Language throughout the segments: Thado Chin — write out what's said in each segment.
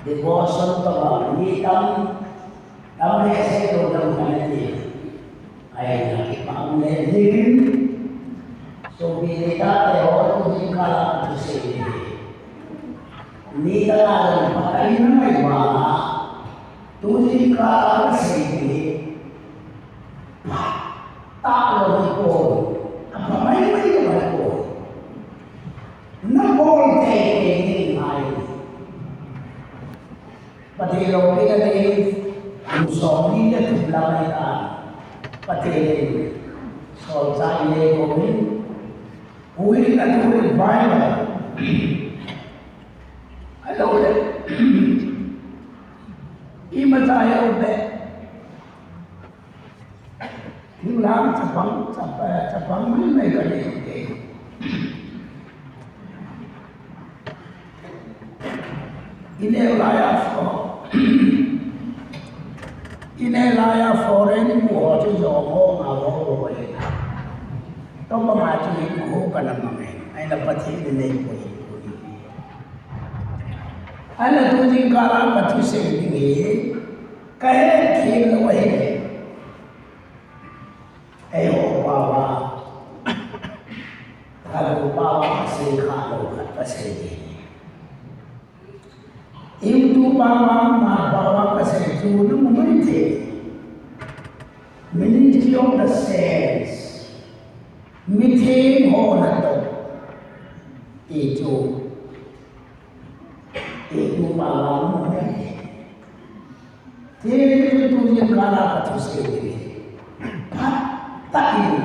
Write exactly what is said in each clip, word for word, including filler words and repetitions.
Devotion toh mi tam, tam le se to tam kan ti. Ai na ki pang le lim. So bi le ta te ho tu jingkah la tu se ni. Ni ta la pa ka ni mai wa. Tu jingkah la se ni. Ta lo ni ko. Apa mai mai lo ko. Na bol te te ni mai. Pathen loupina ding, kum somni le thum lam ahitan. Pathen in solchah in eikouvin, who is a true revival. Hello there. Imacha hi uve. Thinglang chapang, chap-, eh, chapang mai mai kanei te. Inei laiya fo-, inei laiya foreign mu ho chu jong ho nga ho ho e. Tobang a chu hi mu ho kana mang e. Ahin la Pathen in eipui. Ahin la tu jingkah la kathusei ding hi. Kahet khel lou ahi. Eiho pao a, kalou pao a kasei kha lou khat kasei ding. Eiho tu pao a, ma pao a kasei chu namu mai thei. Ministry of the Saints. Mitheng ho natoh. Ti chu. Eiho pao a namu mai thei. Thil tu jingkah la kathusei ding hi. Phatah in.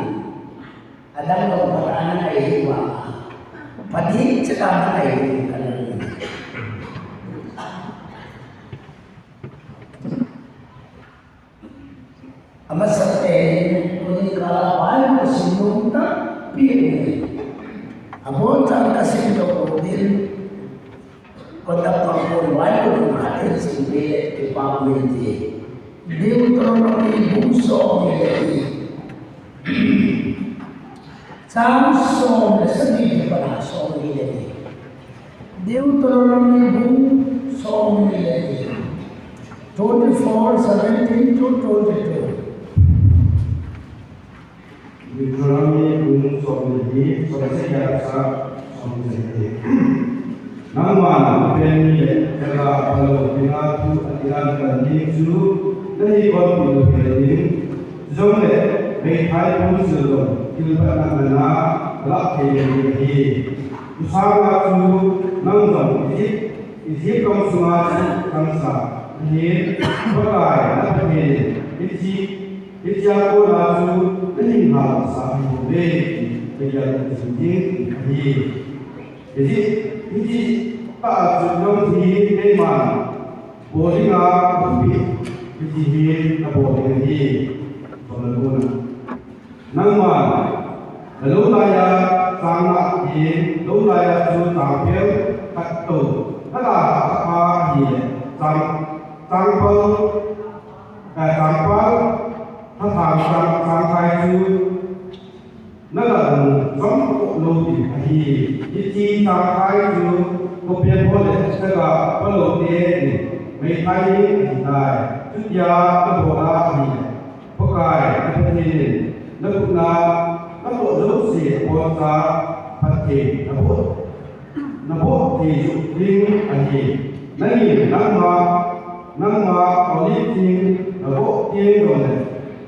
Adang lo phatah a na ngai hi vang. Phatah in chutah a na ngai hi kana. Amasa pen, tu jingkah la Bible sim nom tampi um e. Abonchan kasim doh uvin. Conductor pon Bible khat in sim le kipah um in ti. Deuteronomy bung som ni le ni. Chang som le sagi le pana som ni le ni. Deuteronomy bung som ni le ni. Twenty-four seventeen to twenty-two. Deuteronomy bung som le ni, som le sagi a pat a som le sagi. Nangman pen mi le, jaga phalou dinga thu ati dan kal ding chu, nahi konpi lou hel ding. Jongle, meithai pung sil jong, thilphatna nana, lah thei ding ahi. Tusanga chu, nang jong, Egypt, Egypt gam sunga chu, changsa, ahin, Pakai, na Pathen in, Egypt, Hichea kona chu nahin halsa ahi bouve, ti, Pathen in jing ding ahi. Hiche, hiche tah a chu nang hi keiman bol dinga kathupeh, hiche hi nabol ding ahi. Nangman, nalou laiya chang na teng, lou laiya chu chang phel khat tou, nala kha ahile, chang, chang pal, Eh, changpal, thathang chang, changkhai chu, nalah ding jong lou ding ahi. Hiche changkhai chu, khopi a bol le, chaga phalou te ding, meithai ding ahitai. Chutia nabol a ahile, Pakai, na Pathen in, nakhut a, nabol jouse, aboncha, phatthei, nabol. Nabol thei joh ding ahi. Nangin nangma, nangma olive thing nabol teng jongle,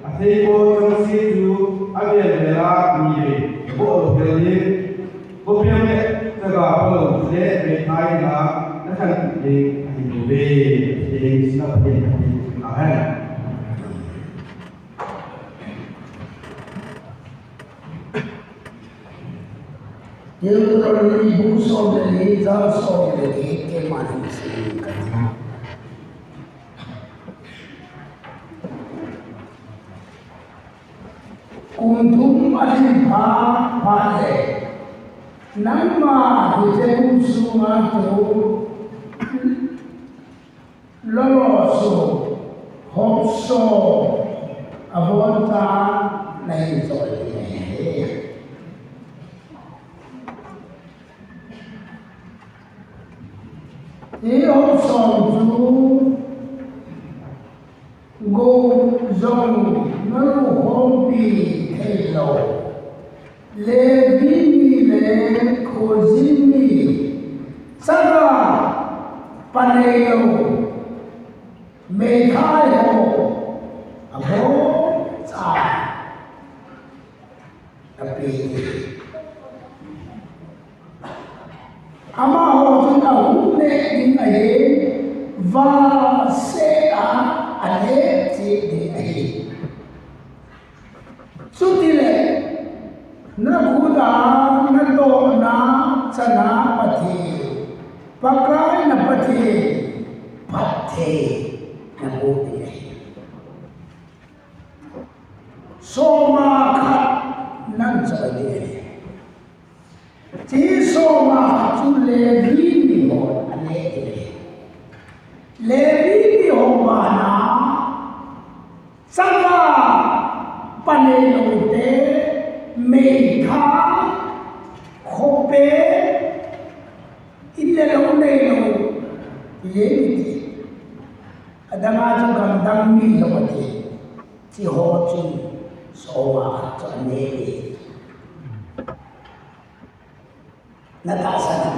atheipo chengse chu avel vel a nivei nabol lou hel ding. Khopi a le chaga phalou le meithai dinga nakhanpeh ding ahi bouve. Pathen in Pathen in phatthei boh tahen. Deuteronomy bung som le li, chang som le li, keiman hin sim kate. Kum thum alhin phat, phat le, nangma hiche kum sunga chu, Lolo su, hop so, aboncha, nahin choi ding ahi. Hi hop so chu, Jong nalu hompi thei lou. Levi mi le khojin mi, chapa pa nei lou, meithai ho, abonchan ape. Amaho chun ahung neh ding ahi, vahse a aneh cheh ding ahi. Chutile, nakhut a natohna chana Pathen, Pakai na Pathen, phatthei naboh ding ahi. Soma khat nang choi ding ahi. Hiche soma khat chu Levi mihon aneh ding ahi. Levi miho bana, chapa pa nei lou te, meithai, khope, in le lou nei lou, ye miti. Adanga chu gamdang mi lou ati. Hiche ho chun soma khat chu aneh e. Natahsan am?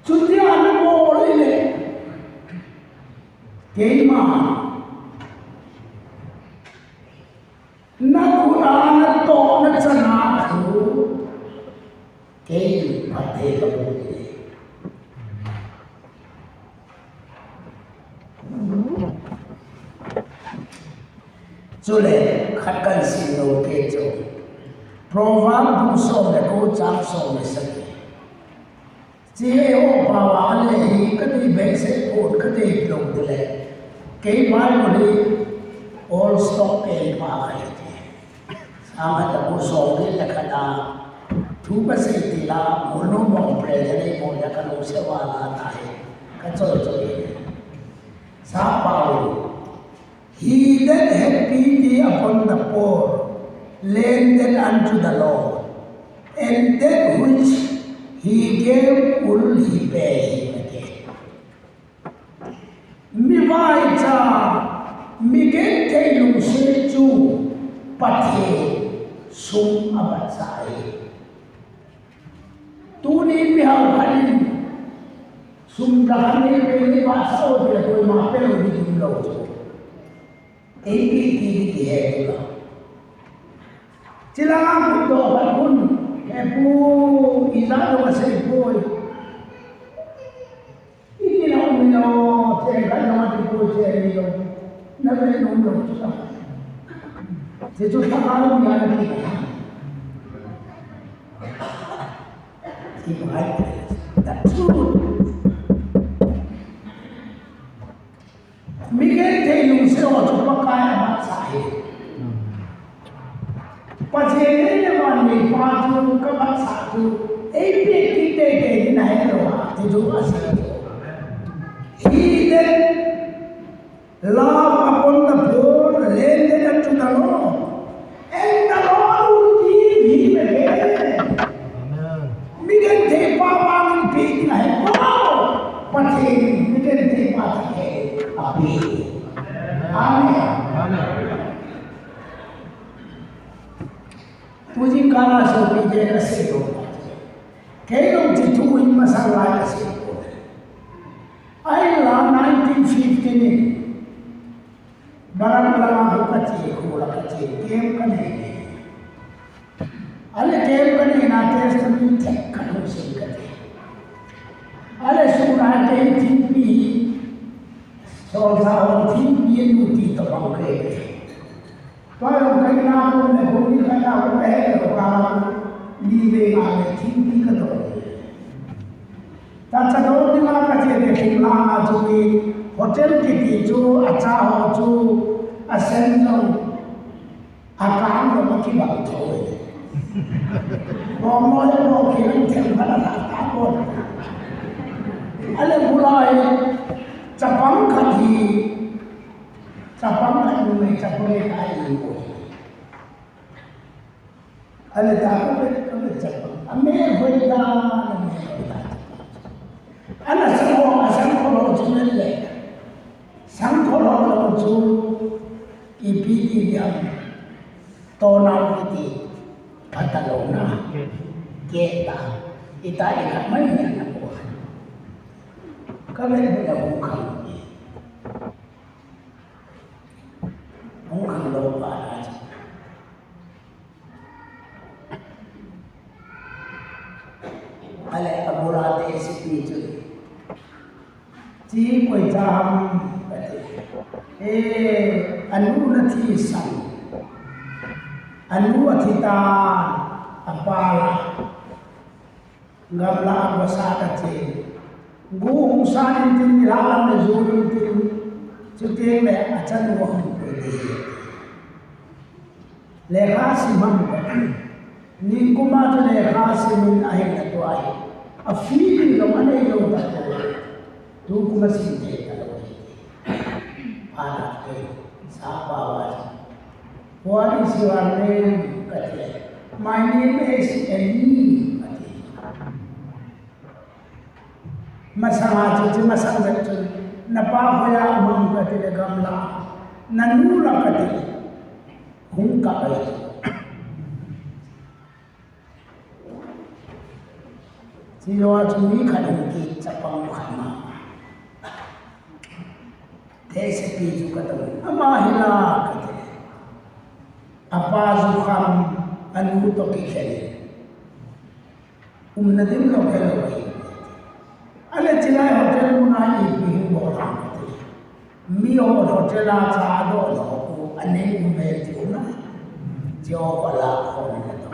Chutia nabol le, keima nakhut a natohna chana chu kei phatthei kaboh ding ahi. Chule, khat kahin sim nom kei chu, Proverb bung som le ko chang som le sagi. Hiche ho pao a le hi kadei behseh pon, kadei lou tile, kei Bible hi old stock pen pa kahi ti. Sangkhat a ko som le khat a thu kasei tila, Mulnu Mongpre le nei mo le kalungset val a tahi, kachoi choi. Sap pao, he that had pity upon the poor lendeth unto the Lord, and that which he gave will he pay him again. Mivaicha, migenthei lungset chu Pathen sum avetsah e. Tuni mihao khat in sum lakh nei peh nei pah sa o tile koima pelou ding umlou chu. Eipeh ti ding kihe tula. Chilanga kutdoh khat khun, He pu, ijat jong asei poi. Iti na um in o, cheng khat jong ati poi, cheng ni jong. Nave nom lou chu ta. Hichu thakhat um in ati. Keep right. That's true. Migenthei lungset ho chu Pakai avetsah e. Pathen nei le van nei pa chu kavetsah chu, eipeh kit teitei ding ahi lou a, ti chu asei chu. He that love upon the poor lendeth unto the Lord, and the Lord will give him again. Amen. Migenthei pa vangin pe ding ahi poi. Pathen in migenthei pa chu ape. Amen. Amen. Tujing kala sopi te kasei lou. Kei jong hiche thu in masang lai kasei lou. Ahinla nineteen fifty ni. Barak langa kache, kho la kache, camp kanei. Ale camp kanei na Testament thei khat hung sim kate. Ale suna kei thingpi, soldier hon thingpi anu ti tobang kei. Tua jong kaina kum le kum ni kaina kum kahe lou ka, ni vei nga le thingpi kadon. Tacha don dinga kache le thing langa chu mi hotel kiti chu acha ho chu asen jong akang jong akibang tho e. Bom mo le bom khi lang theng phala la ta ko. Ale bulai chapang khat hi, chapang khat numei chapang e kai ni ko. Ale ta ko le, ko le chapang. Amel hoi ta, amel hoi ta. Ana sang ho, asang kholo chu mel le. Sang kholo lo chu ipi ti diam. Tonau kiti. Phatah louna. Keta. Ita ina mai ni ana ko. Ka mel hoi ta hung khang. Hung khang lou pa na chu. Ale abul a tehsepi chu. Chi koi cha ham kati. E, anu na thi san. Anu athi ta apa la. Gamla a vasa kache. Gu hung san intin, nilhah lam le jun intin. Chuteng le achanu ahung koi ding. Lekha sim ham kati. Nikum a chu lekha sim in ahin atu ahi. A feeling jong anei lou ta ko. Tukum a sim thei ta lou. Phat a kei, sapa va chu. What is your name? Kati. My name is Eli. Kati. Masang a chu, chu masang jep chu. Napa hoiya um ham kati le gamla. Nanu la kati. Hung kap e. Chulou a chu mi khat hung kichapang khat ma. Tehsepi chu kato. Ama hi la kati. Apa jukham anu to kikhel. Umna ding lou helou ahi. Ale chilai hotel mun a ipi hung bol ham kati. Mi ho hotel a cha doh lou u anei um ve ti u na. Jehovah la ho ni na to.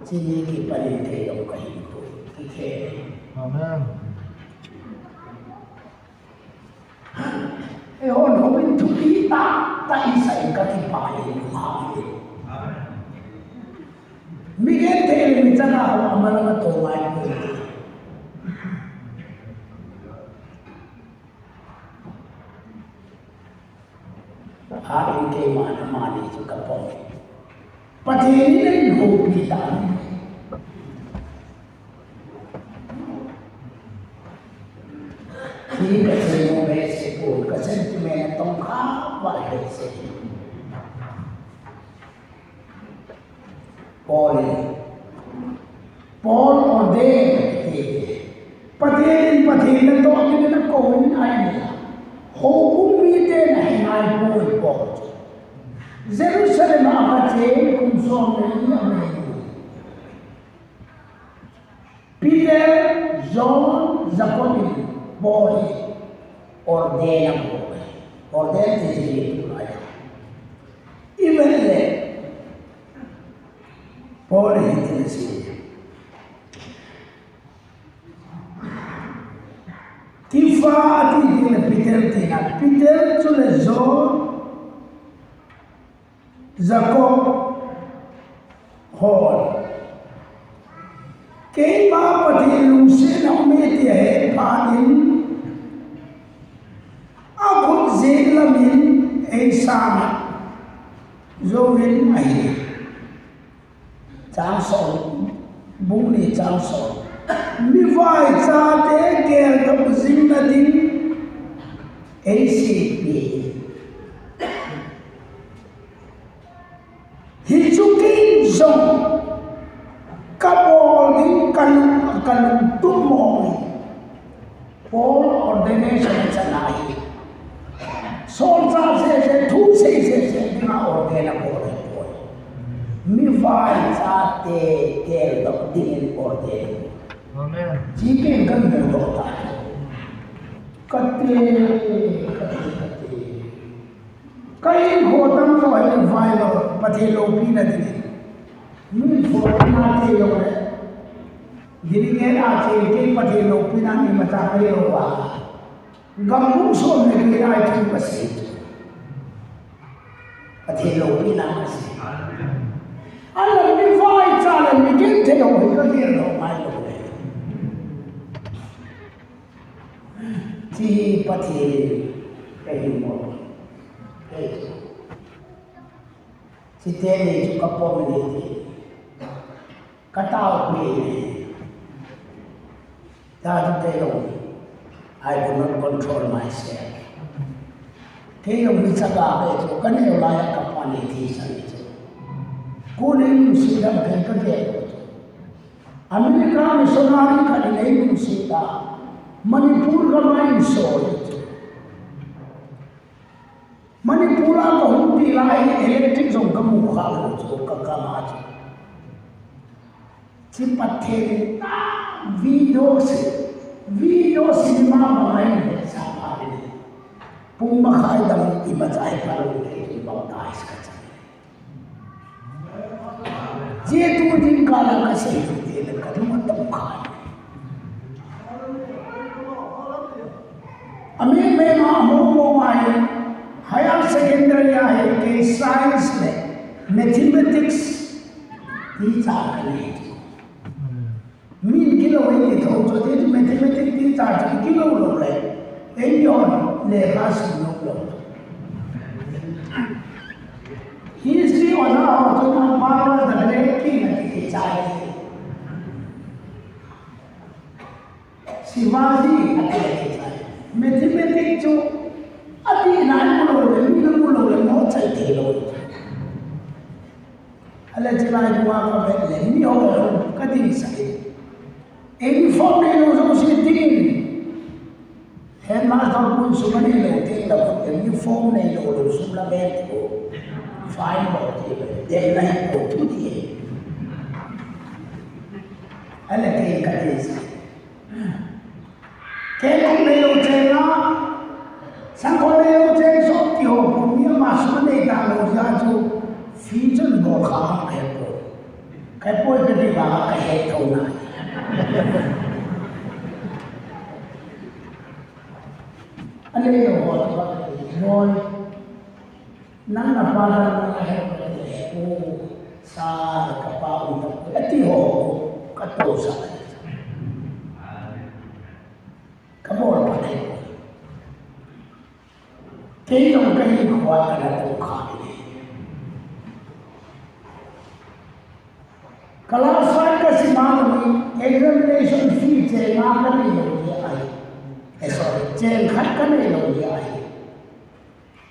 Chini kipan in thei lou kahi ko. Kikhe. Amen. Eihon houin thupi tahtah isah in kakipah e, lunghang e. Mi genthei le mi chana ho amalanga tou ngai poi. Ahin keima amani chu kapom. Pathen in eihoupi tan. Hi kasei mo behseh pon, ka sentiment atong kha va behseh. Paul in, Paul ordain, Pathen in, Pathen natoh dingin akou in ahi. Houbung miten ahi ngai poi Paul. Jerusalem a ache kum som le ni ahi. Peter, John, Jacob in Paul hi ordain abol. Ordain ti hi tu ahi. Ivet le Paul hi tin si. Kipha ati ding le Peter tina. Peter chule John, Jacob hon keima Pathen lungsetna aume ti ahet phat in, akhut jeng lam in eisang jouvin ahi. Chang som, bung ni chang som. Mi vaichate geldoh jing nading eiseipeh. Hichu kei jong kabol ding kalung, kalungtup mong. Paul ordination achan ahi. Solchah seh seh, thu sei seh seh dinga ordain abol ahi poi. Mi vaichate geldoh dingin ordain. Amen. Chikei in kamudoh tai. Kati, kati, kati. Ka hinkho tamjo hi vai lou, Pathen loupina dingin. Mi foreign a che jongle, ding ngen a che, kei Pathen loupina imacha kahi lou va. Gam bung som le get a thu kasei. Pathen loupina kasei. Ahinla mi vaicha le mi genthei ho hi kagel lou ngai lou le. Chi Pathen in kahin mo. Hei. Chite ni chu kapom ni ti. Ka tao pi. That day long, I could not control myself. Kei jong mi chaga be chu, ka neo lai a ka pa nei thi sa ni chu. Ko nei lungset dam kei ka ve chu. America missionary khat in ei lungset a, Manipur gam a eiso chu. Manipur a ka hung pi lai, electric jong ka mu kha lou chu, ka kal a chu. Chi Pathen in ta video se, video cinema bang a hin sa pha le. Pung makhai dang imacha hi ka lou le, ibang tai sa ka cha. Jetu jingkah la ka sei te le ka lung a tong kha. Ami me ma mo mo mai higher secondary a hi ke science le mathematics teacher ka nei. Min kilo ei ti tho chu ti mathematics teacher chu kilo lou le. Ei yon le ka si lou lou. History oja ho chu na Marcus the Great king ati ti chai. Shivaji ati ti chai. Mathematics chu ati na mu lou le, mi na mu lou le, mo chai thei lou. Ale chilai bua ka vet le, mi ho ka ding sa e. Uniform nei lou jong si ding. Headmaster pu in sum anei lou teng le, uniform nei lou lou sum la ven ti ko. Fine bol ti ve. Dei na hi ko thu ti e. Ale kei ka ti sa. Kei kong nei lou cheng a, sang kong nei lou cheng sot ti ho pu mi ama sum anei ta lou jeh chu, fee chun bol kha ang kei po. Kei po ka ti ba ka he tho na. Anei lou ho chu ka ti loi. Nang na pa nang na he ko le ko sa ka pa u ta ko ati ho ka to sa. Ka bol pa ne. Kei jong ka hin khua ka na to kha ni. Class five ka sim a ni examination fee cheng nga ka nei lou jeh ahi. Eh, sorry, cheng khat ka nei lou jeh ahi.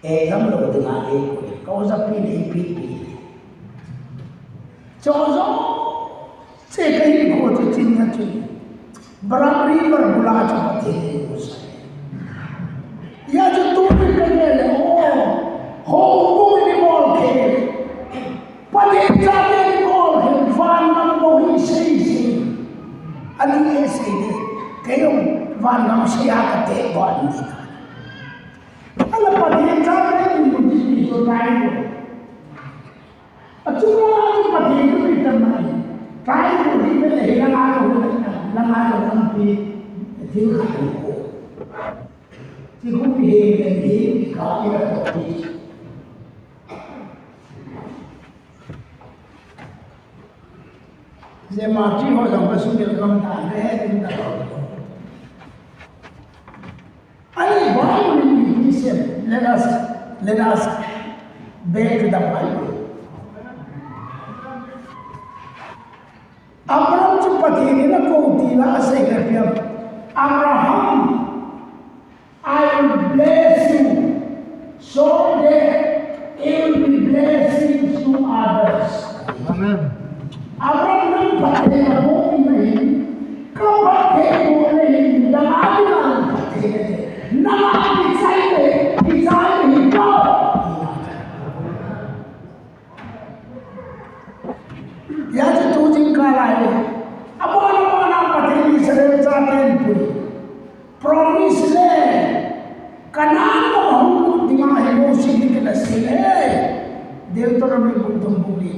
Exam lou ding a eikoi, ka oja pi nei pi pi. Cho jo, che ka hinkho chu chin na chu. Barak River bula chu Pathen in eimusah. Hia chu tu pi ka ne le, oh, ho bu ni bol khe. Pathen chate ni bol khe, van gam bou hi sei sei. Ani e sei de, kei jong van gam sei a ka te bou ani. Ala Pathen chate ni bou hi so nai. Achung la chu Pathen chu kitan mai. Try to hi le hi la ngai lo, la ngai lo lampi thil khat ni ko. Chi khu pi he le hi ka i la ko pi. Jema chi ho jong ka sum le kam ta le he tin ta. Ani Bible in he said, let us, let us back to the Bible. Abraham chu Pathen in akou ti la asei le piam. Abraham, I will bless you so that you will be blessings to others. Amen. Abraham nang Pathen a bou in ahi, ka Pathen bou in ahi, nang a ding a Pathen ahi, nang a kichai le, kichai le hi ko. Hia chu tu jingkah lai. Abon abon a Pathen in Israel chaten pui. Promise land. Canaan gam a hung lut dinga hi Mose in kila sei le. Deuteronomy bung thum bung li.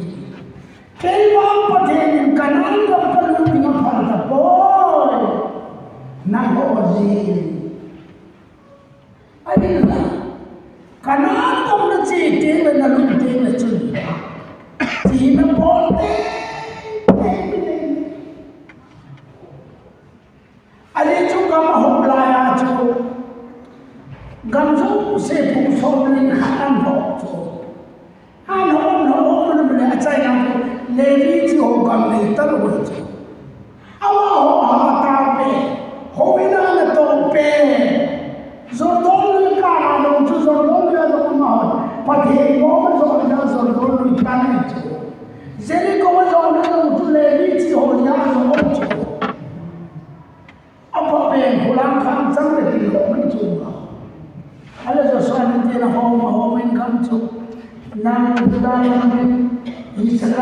Kei vang Pathen in Canaan gam ka lut dinga phal tapoi. Nangho jin. Ahinla, Canaan gam na che teng le na lut teng le chun. Thina bol teng teng. Ajeh chu gam ahop lai a chu, gam jouse phung som le khat an hop chu. An hop, hop, hop, hop, le achaina chu, Levi chi ho gam nei talou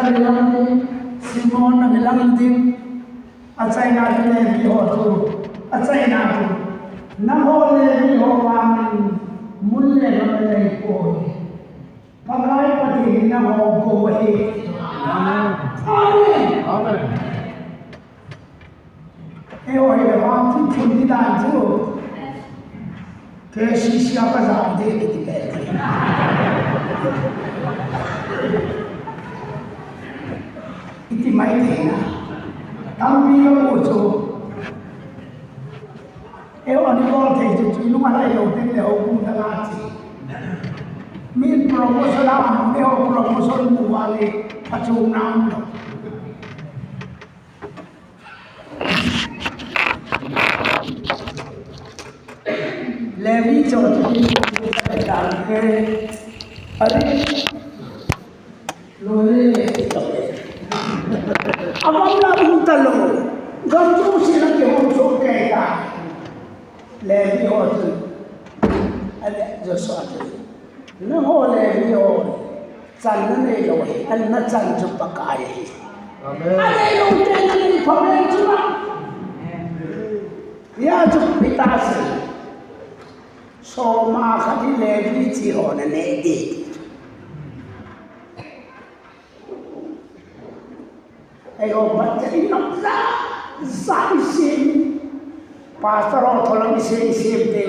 Simon na hilang ding. Achaina chu Levi ho chu. Achaina chu. Nangho Levi ho vangin mun le gam nanei poi. Pakai Pathen in nangho gou ahi. Amen. Amen. Eiho hi vang thim thim di dan chu. K C C a ka jam de kiti le. Iti mai thei na. Tampi kamu chu. Eiho ni bol thei chu chu nung a lai lo teng le ho kum ta la chi. Min promotion a mu eiho promotion mu va le phachom na um lo. Levi cho chu ki ta ta ke. Are. Lo le le. Abang la um ta lo. Gam tu si na ke hom so ke ta. Levi ho chu. Ale Joshua chu. Nangho Levi ho. Chan nanei lou hi, an nachan chu Pakai ahi. Amen. Anei lou te nanei pha pen chu na. Hia chu Peter sei. Soma khat hi Levi chi ho nanei ding. Eiho, bat cha in nok za, za i sem. Pastor ho tholam i sem, i sem te.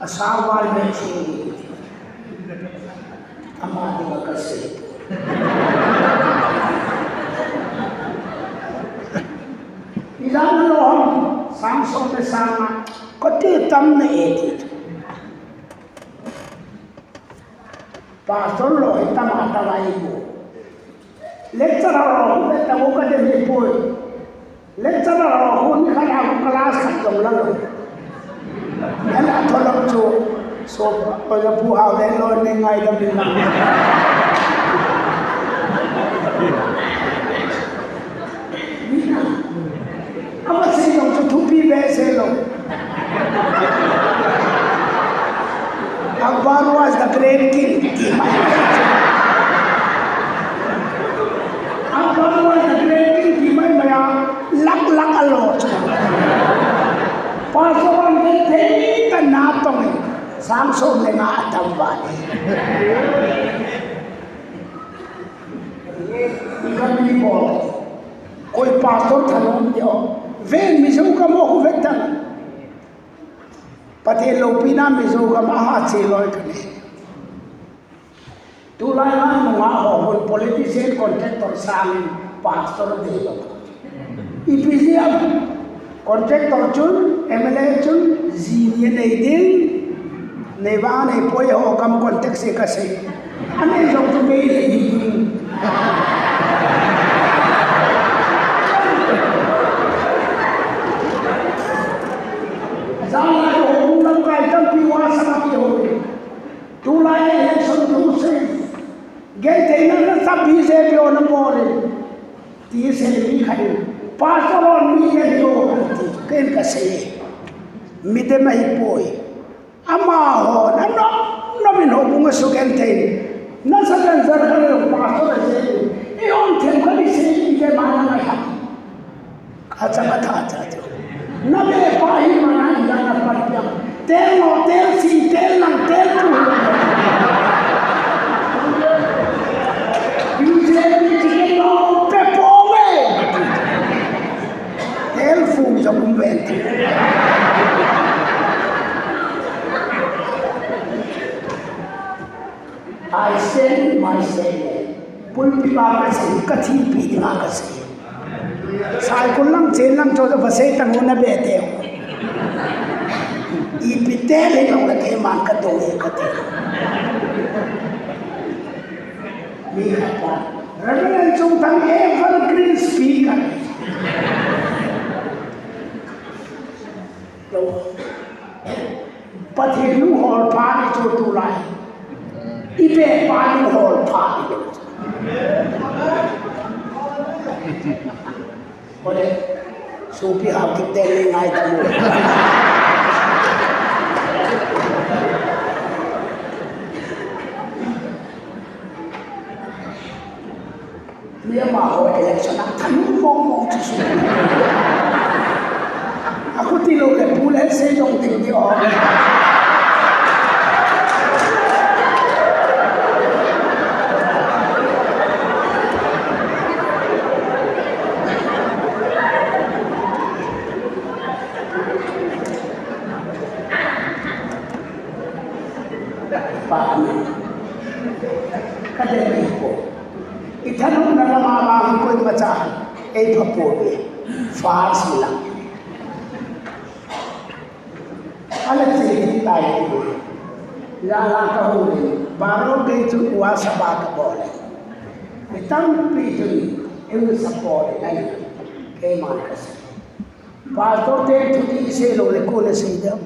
A sa val me sem. Ama ding a ka sei. I dan lo hom, sang som le sang nga, ko te tam na e ti. Pastor lo hi tam a ta lai bu. Lecturer ho, lecturer ho ka dem ni poi. Lecturer ho, ni khat a class khat jong la lo. An a tholam chu, so, pa ya pu ha ve lo ni ngai dam ni na. Ni na. Ama sei jong chu thupi behseh lou. Akbar was the great king. Ti mai mai chu. Akbar was the great king. Ti mai mai a lak lak a lo chu. Pastor an te te ta na tong e. Sang som le nga a tam va ni. Ikan ni bol. Koi pastor thanom neo. Ven Mizo gam ho khu vet tan. Pathen loupina Mizo gam a ha che loi kane. Tulai nunga ho hon politician contractor sangin pastor de lo. Ipi jeh ham. Contractor chun, M L A chun, ji ni nei ding, nei vang nei poi ho kam contact se ka sei. Anei jong chu mei le hi ding. Jang lai ho lam kai tampi wa sa ki ho. Tulai election thu sei. Gentheina nasatah B J P hon abol in. Ti sei mi khat in. Pastor hon mi dem lo ti. Ken ka sei. Mi dem ahi poi. Amaho na nom nom in houbung a sugenthei in. Nasatah in Jharkhand a pastor asei in. Eihon themkhat isei in dem a na ngai ham. Acha, acha, acha, acha. Na be pa hi mana hi na pan piang. Tel mo, tel si, tel lang, tel tu. B J P chi no pe po me. Tel fu jo kum ben. I stand in my statement. Pulpit a ka sei, ka thipi dinga ka sei. Saikul lang, chen lang, cho cho va sei tang ho na be te ho. Ipi te le long la te man ka dong e ka te. Mi khat pa. Reverend Chungthang evergreen speaker. Lo. Pathen lunghol pha ni chu tulai. I be pa lunghol pha ni. Kole, sopi Haokip te ni ngai ta mo. Amaho election a thanop mong mong chu su. Akhuti lou le pu le sei jong ding di o. Pami. Kadei ko. Ithanopna lama vang koimacha eipha pouve. First lang. Ala che tai. Lala kahung. Baro gei chu uva sabha kabol. Mitampi chun eihin support e. Keiman kasei. Pastor ten thuti isei lou le koi asei dem.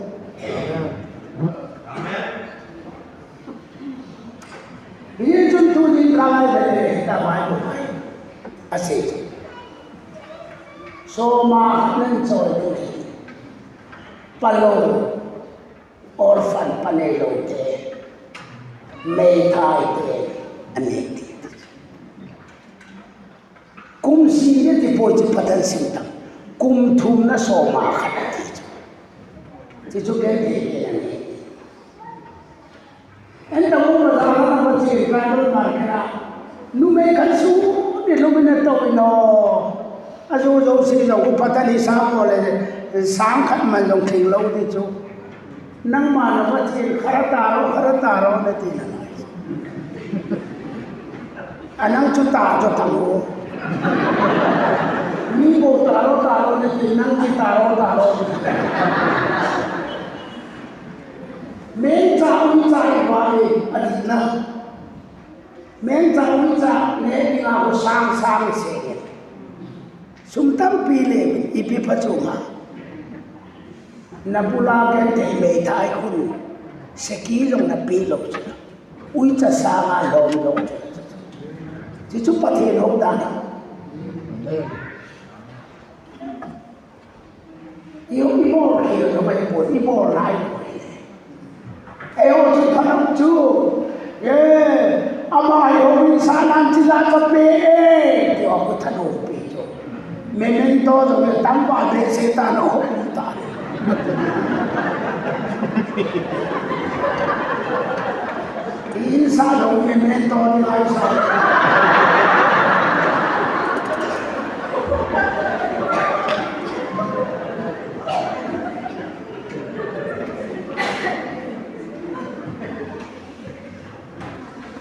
Hichun tunin ka ngai le le ta Bible mai. Asei. Soma nan choi tu. Palou. Orphan pa neilou te. Meithai te. Anei ti. Kum sih nati poi chu Pathen simtah. Kum thumna soma khat ati chu. Chu chu kei kei kei ani. Enta mo ma la ma chi Bible market a. Numei khat su ni lo me na to no. Ajo jo si lo ko Pathen ni sa ko le sang khat man jong thing lou ti chu. Nangma na Pathen khara taro, khara taro nati na. Anang chu ta jo tang o. Mi bo taro taro nati, nang chu taro taro. Meng cha u cha i ba ni, ati na. Meng cha u cha ne ni nga ko sang sang se. Sum tampi le, ipi pha chu ma. Na bula kente meithai khun. Seki jong na pe lou chu. Uicha sanga lom lou chu. Chu chu Pathen hou dan. Iu ibol kei lou mai po, ibol lai. Eiho chu phalam chu. Eh, ama eiho in sa nan chi la ka pe e. Ti ho ko thanom pi chu. Memento jong le tam ba de se ta no ho ta. Ti in sa lo memento ni lai sa.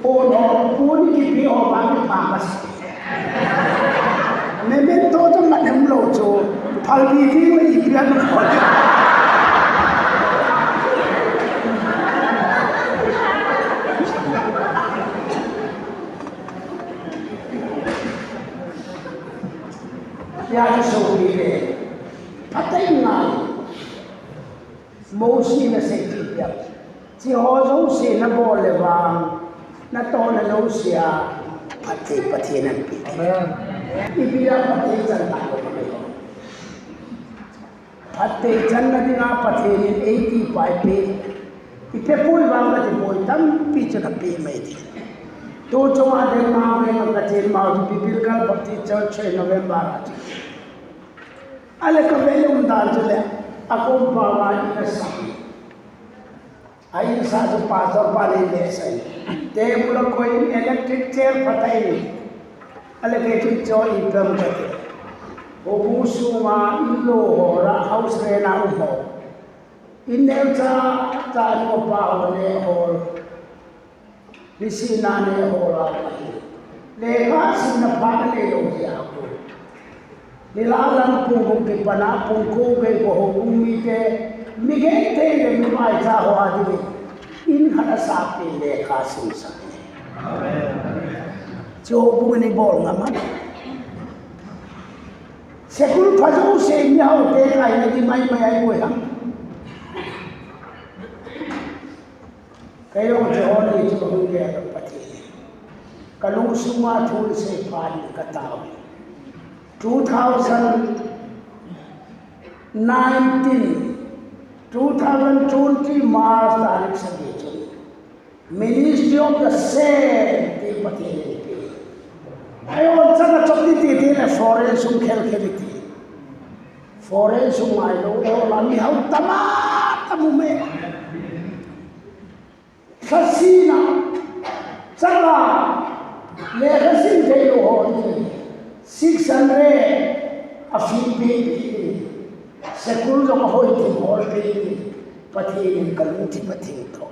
Pon ho, pon kipe ho, bang ki pang bas. Memento chu mat hem lou chu, phal bi ding le ipi an ho. Ya chu so bi le. Phatei ngai. Mosi na sei ti pia. Chi ho jouse na bol le vang, na tohna jouse a, phatthei Pathen in pe. Amen. Ipi a phatthei chan ta ko mai. Phatthei channa dinga Pathen in eiti pai pe. Ipi pui vang kati pui tampi chu na pe mai ti. Tu chunga den ma mai ma ka chen ma Biblical Baptist Church in November a. Ale ka ve um dan chu le, a kom pa ma in a sa. A in sa chu pastor pa le le sa. Table a koi in electric chair phatai. Ale ke chu cho i pem ka te. O bu su ma in lo ho ra house rent a um ho. In neo cha cha no pa ho le ho. Nisim a neo ho la pai. Lekha simna pha na neilou hi a ko. Nilhah lam pung ko kipat a pung ko gei ko ho pung mite. Mi gei te le mi vaicha ho a ding. In khat a sa pi lekha sim sa. Amen. Chu pung ni bol ngam a. School pha jouse mi hao te kai na di mai mai ai ko ham. Kei jong chu hon ni chu kahung gel a Pathen. Ka lungsunga thu sei phat in ka tao. Two thousand nineteen, two thousand twenty March tarik sagi chu. Ministry of the Saint ti Pathen in pe. Ayon chana chop ni ti ti le foreign sung khel khel ti. Foreign sung ngai lo, o la mi hau tama tamu me. Khasina, chana, le khasin thei lo ho ni. Six hundred a fee pe ni. School lo ka hoi ti hol pe ni. Pathen in ka lung ti Pathen to.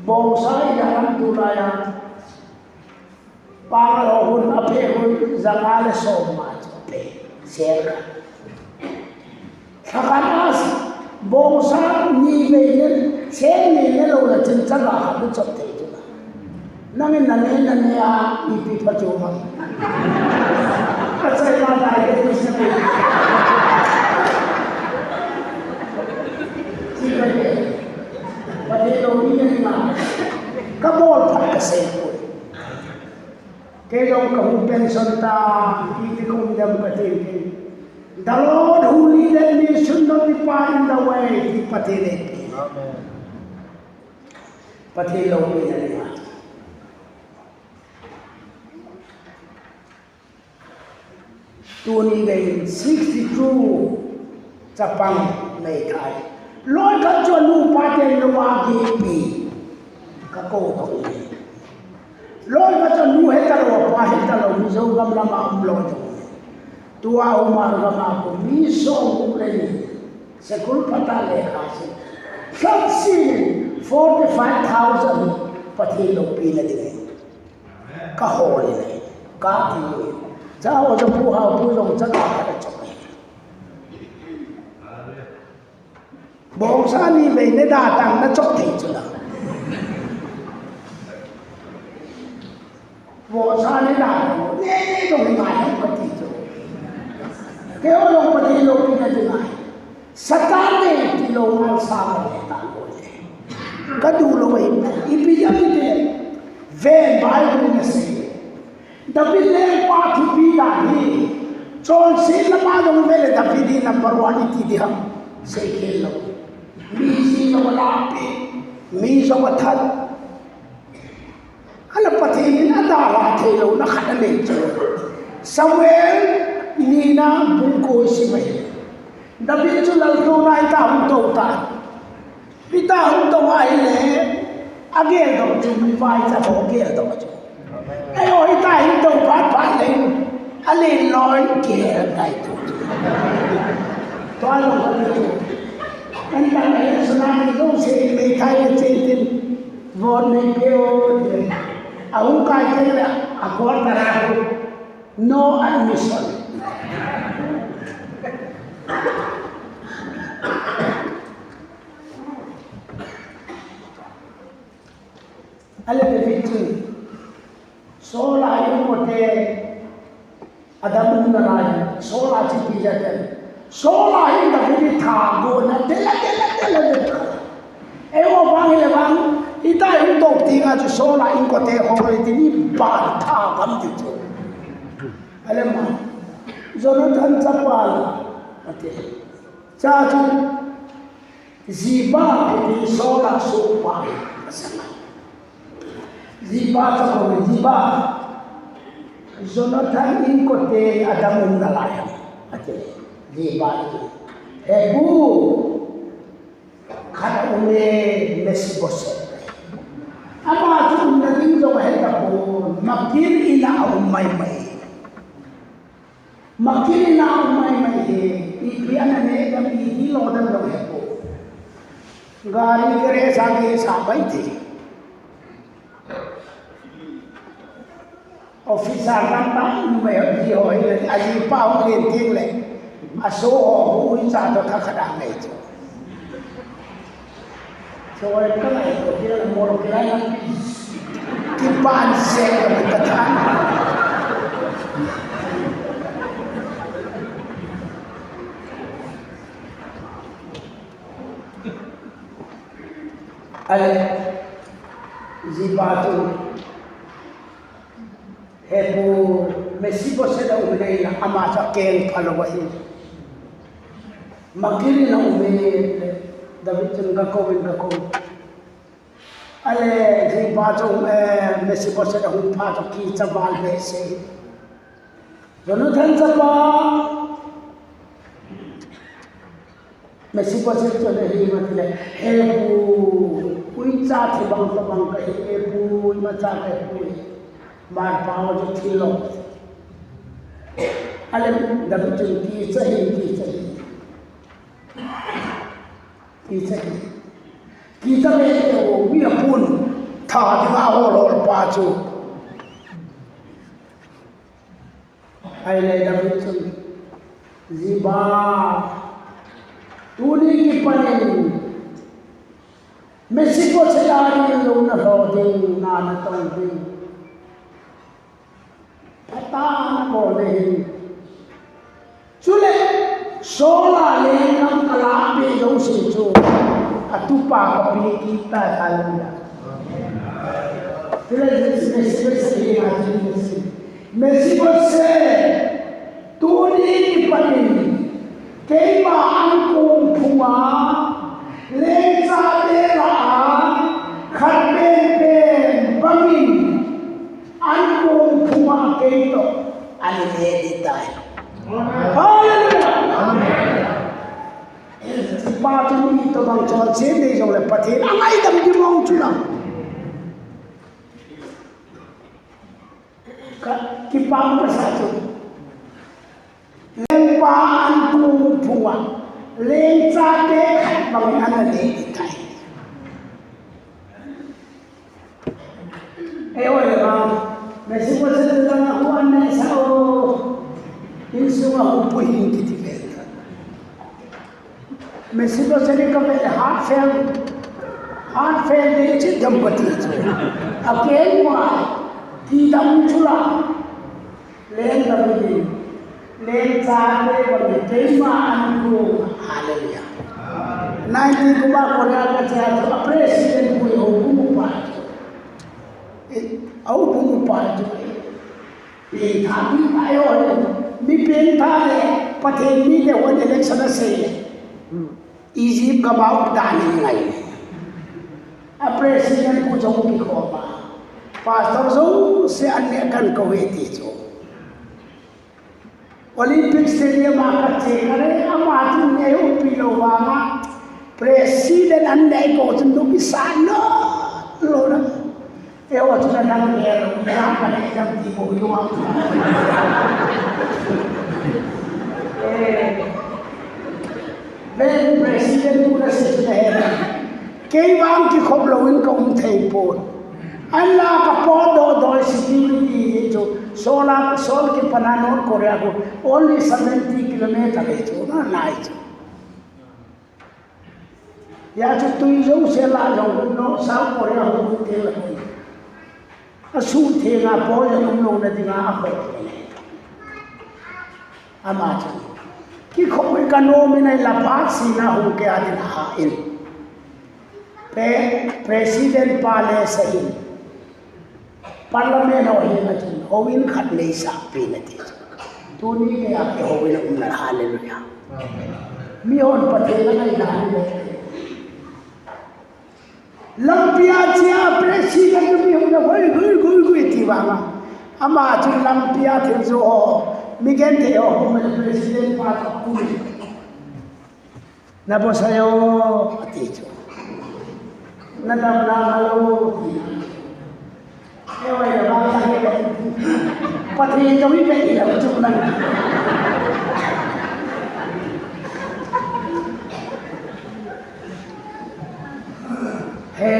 Bongsa i lam tu la ya. Pangal ho hun a pe hun, zanga le som ma chu pe. Sel ka. Thakan as, bongsa ni vei ne, sel ni ne lo la chin changa ha lu chop thei chu la. Nang in na ne, na ne a, ipi pha chu ma. Ka chai ma dai ke tu se pe. Chi ka pe. Pathen lou ni ne na. Ka bol phat ka sei ko. Kei jong ka hung pension ta, iti ka um dem ka ti. The Lord who leadeth me should not depart in the way, ti Pathen in. Amen. Pathen loupina ni. Tuni gei sixty-two chapang nei thei. Loi khat chu anu pa te lo a kipi. Ka ko ko. Loi khat chu anu heta lo, pa heta lo, Mizo gam lama um loi to. Tua Umar gama ko mi som le ni. School phat a lekha sim. Khat sim forty-five thousand Pathen loupina ding. Ka hol in, ka ti. Cha o cha pu ha pu jong cha ka ka cha. Bongsa ni vei ne da tang na chop thei chu la. Bongsa ni da ne ne jong ngai ka ti chu. Kei o jong Pathen loupina ding ngai. Satan ne ti lo ngal sa ka le ta lo le. Ka du lo e, ipi jam ite, ven Bible na sei. David lengpa thupi dan hi. Chonset lama jong ve le David hi number one iti ding ham. Sei khel lo. Mi jong a lampi, mi jong a that. Ahinla Pathen in adalha thei louna khat anei chu. Samuel nina bung ko i sim ahi. David chu laltouna hita hung tou tan. Hita hung tou ahile, ageldoh chu mi vaicha ho geldoh chu. Eiho hita hung tou phat phat le, alen loi gel ngai tu. Tua lou ka tu. Anta le suna ni lo se me thai le che tin. Vote nei pe o, ahung kai teng le, a quarter a hu, no admission. Ale David chun, Saul a inkote, Adam umna lai, Saul a chipi jat in. Saul a hin David hi tha gona, tela, tela, tela, tela. Eiho vang hile vang, hita hin tou tinga chu Saul a inkote hol le ti ni ban tha gam ti chu. Ale ma, Jonathan chapa la, ati. Cha chu, Ziba, kiti Saul a sohpa, asanga. Ziba cha ko Ziba. Jonathan inkote Adam umna lai ham. Ati. Ziba ati. He pu. Khat aume Mephibosheth. Ama chu umna ding jong ahe tapon. Makir in a aum mai mai. Makir in a um mai mai hi, ipi ana neh dem, ipi lo dem jong hepoi. Gari garage a kisa bai thei. Officer tamtah numei ho, ji ho hi le, ajipa hung len teng le, aso ho, hu hui cha toh thakhat a ngai chu. Choi ka ngai to kila mol kila na. Kipan se ka mi ka tha. Ale, Ziba chu. Hepu Mephibosheth a um le, ama chu akeng phalou ahi. Makir in a um e, David chun gakou in gakou. Ale, Ziba chu, eh, Mephibosheth ahung pha chu kicha val behseh. Jonathan chapa Mephibosheth chu le hi ma tile, he pu, uicha thi bang to bang kahi, he pu, imacha kahi pu. Mar pa chu thilo. Ale, David chu kicha hi, kicha hi. Kicha hi. Kicha le te o, mi apun tha dinga hol hol pa chu. Ahile David chun, Ziba, tuni kipanin Mephibosheth a ding lou na lho ding, na na tong ding. Phatah a na bol le hin. Chule, Saul a lenggam kalah peh jouse chu, atupa kape kit tai, hallelujah. Chule, Mephibosheth hi na chu, Mephibosheth, tuni kipanin, keima ankong phunga, lengchate lah a, khat penpen bangin, ankong phunga kei toh ana le ding tai. Hallelujah. Amen. Pa chu mi tobang chonset nei jongle Pathen angaidam ding mong chu lang. Ka, kipah kasa chu. Lengpa ankong phunga, lengchate khat bangin ana le ding tai. Ei, oi, ma, Mephibosheth lang a hu an neh sa o. Insung a hu pu hin kiti ve. Mephibosheth ka ve heart fail. Heart fail de chi dam pati chu. Akeng wa. Ti dam chu la. Leng David in, lengchate bangin keima ankong, hallelujah. Nineteen kum a Korea kache a chu, a president pu hi houbung upa chu. Eh, a houbung upa chu. Pengtha, pengtha, eh, mi pengtha le, Pathen mi le hon election asei le. Egypt gam a um dan in ngai. A president pu jong kikhom a. Pastor jouse an neh kan kou e ti chu. Olympic Stadium a kache kale, ama chun eiumpi lou vanga. President an neh kou chun numei sa lou lou na. Eiho chu na dang neh lou, na ka neh dang ti bou lou a. Eh, ven president pu na sei chu na he. Kei vang kikhop lou in ka um thei pon. An la ka potdoh doh security hi chu. Saul a, Saul kipan a North Korea khu only seventy kilometer hi chu. Na nai chu. Hia chu tui jouse la jong no South Korea khu te la. Asuhtheng a poi a um louna dinga akhop. Ama chu. Kikhop hi ka nom in ahi la phat sina hung kei a din ahin. Pe, president pa le sa in. Parliament ho hi na chun, houin khat nei sah pi na ti. Tuni kei a kei houin a um na, hallelujah. Mi hon Pathen a ngai na ni le. Lampi a che a president mi hon na hoi, hoi, hoi, hoi ti vang a. Ama chun lampi a thil jo ho, mi genthei ho, hung president pa chu kum. Na bosai o, ati chu. Na dam na hal o, ati. Ei, oi, na bang na he. Pathen jong hi ve ila chu na. He,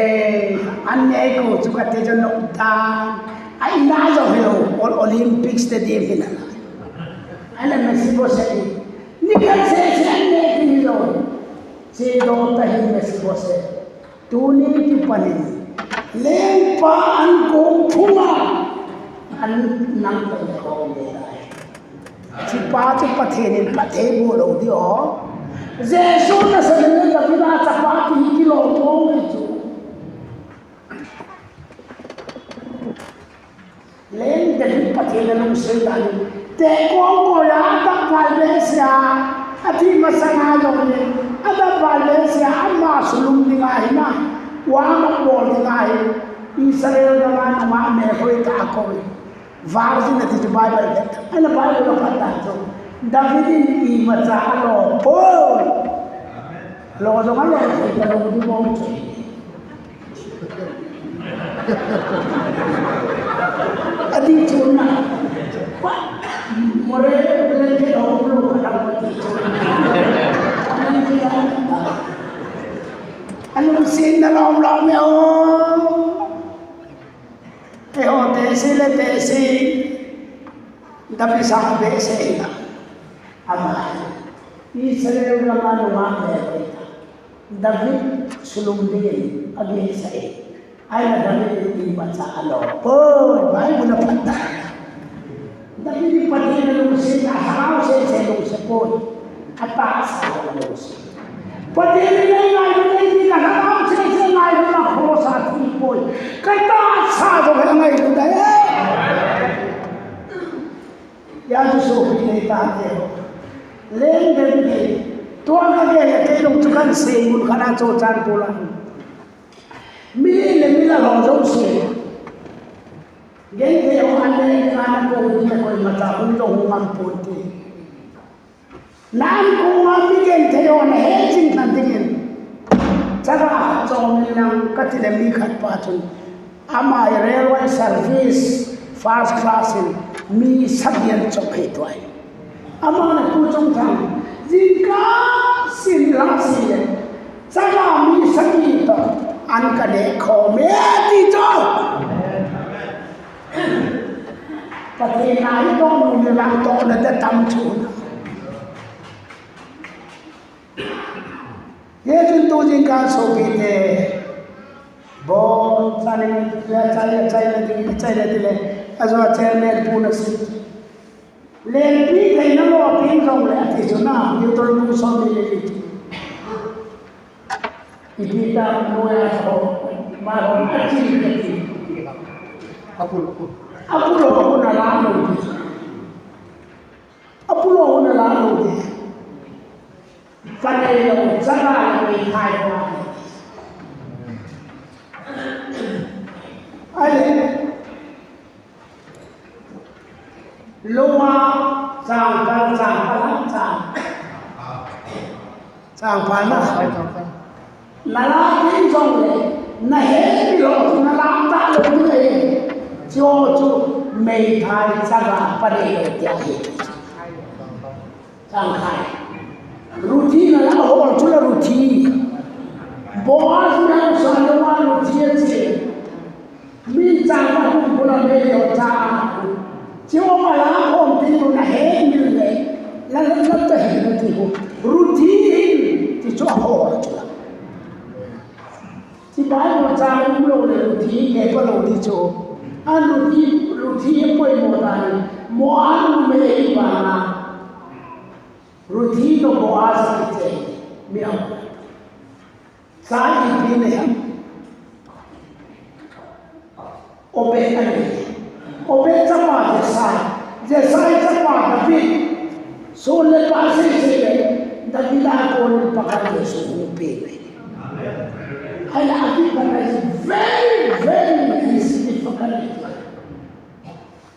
an neh kou chu kati chu nok dan. A in a jong hilou, Ol-, Olympic Stadium hi na. Ahile Mephibosheth hi. Nikhat sese an neh ding hilou. Chedoh ta hi Mephibosheth. Tuni kipanin. Lengpa ankong phunga. An nang tong ko le lai. Chupa chu Pathen in phatthei boh lou ding o. Jesu Nazareth le David a chapa ti kilom bou chu. Leng David Pathen a lungset dan in. Te kong koi a adap val behseh a. Athi masang a jong le. Adap val behseh a ama sulung ding ahi na. Wa mabol ding ahi, Israel gam a nungah mel hoi tah a koi. Virgin ati chu Bible le. Ana Bible a phat ta chu. David in imacha alo poi. Lo jong alo poi, ka lo di bong chu. Ading chu na. Pa, more le ke lo lo ka dang ati chu. Ana lungsetna lom lom e o. Eiho tehsi le tehsi, David sang behseh ina. Ama, Israel gam a nungah behseh ina. David sulung dingin agihsah e. Ahina David in imacha alo poi, Bible a phat ta. David in Pathen alungset, alhagao sese lungset poi. Atahsa jong alungset. Pathen in eingailu nei ti ka lhagao sese ngailu na cross a thi poi. Ka tahsa jong angailu dai. Hijeh chun sopi nei tante ho. Leng David in. Tua kagel a kei jong chu kahin sei mun khat a chochan pula. Mi le mi la ho jouse. Genthei ho a le mi a na kou ding le koimacha hung jong hung ngam ponte. Na ankong a mi genthei ho na hejing lhon dingin. Chaga chom in lang kati le mi khat pa chun. Ama hi railway service first class in mi sagi ana chop ahi tuai. Ama na pu chungthang, jingkah sin la si le, chaga mi sagi toh, an ka neh khom e ti chu. Pathen a i toh nu le lang toh na da tam chu. Hijeh chun tu jingkah sopite, bon, chanin, le chai, le chai, le ding, le chai, le ding, le, ajo chairman pu na sin. Lenpi theina lou ding jong le ati chu na, Deuteronomy som ni le li. Ipi ta mo ya ho, ma ho, ati, ati. Apul, apul. Apul ho, apul na la lou. Apul ho, apul na la lou. Panei lou, chaga lou, meithai lou. Ahile, lou a, chang kal, chang kal, chang. Chang kal na. Na la ding jong le, na hepilou, na la talou ding ahi. Chu chu, meithai chaga panei lou tia ahi. Chang khat. Ruth in ala hol chu la Ruth. Boaz in ala sa lou a Ruth ache. Mi chang khat hung bula me yo cha. Chu ma la hom ti lu na he mil le. La la la ta he na ti hu. Ruth in ti chu a hol chu la. Ti Bible chang umlou le Ruth hi kei palou ti chu. A Ruth hi, Ruth hi poimo tah in. Moab numei ahi bana. Ruth hi toh Boaz kiti mi aum. Cha ipi nei ham. Obed anei. Obed chapa Jesse. Jesse chapa David. Saul le pa seisei le, David a kon in Pakai Jesu hung peng e. Ahile akipat na hi very, very significant.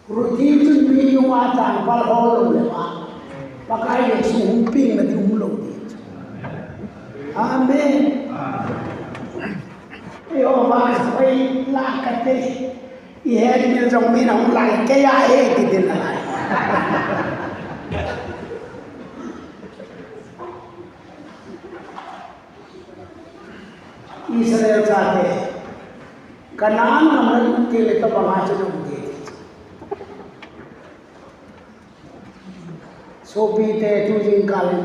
Ruth chun mi nunga chang pal hol lou le ma. Pakai Jesu hung peng na ding umlou ding. Amen. Jehovah sa pai la kate. I het mil jong mi na hung lai, kei a he ti din lai. Israel chate, Canaan gam na lut teng le tobang a chu na um ding. Sopite tu jingkah in,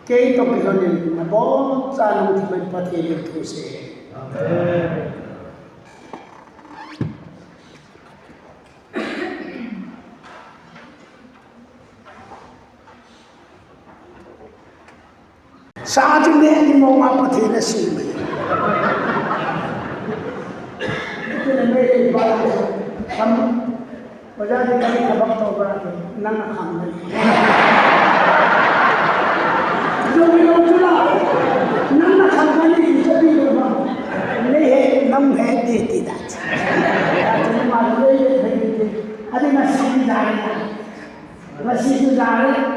kei toh kilhon in, nabonchauvin Pathen in thusei. Amen. Sa chu neh ni mong a Pathen asem e. Iti le mei le ba le sam. Oja di kami kabak to ba nang na kham ni. Jong ni lo chu la. Nang na kham ni chu di lo ba.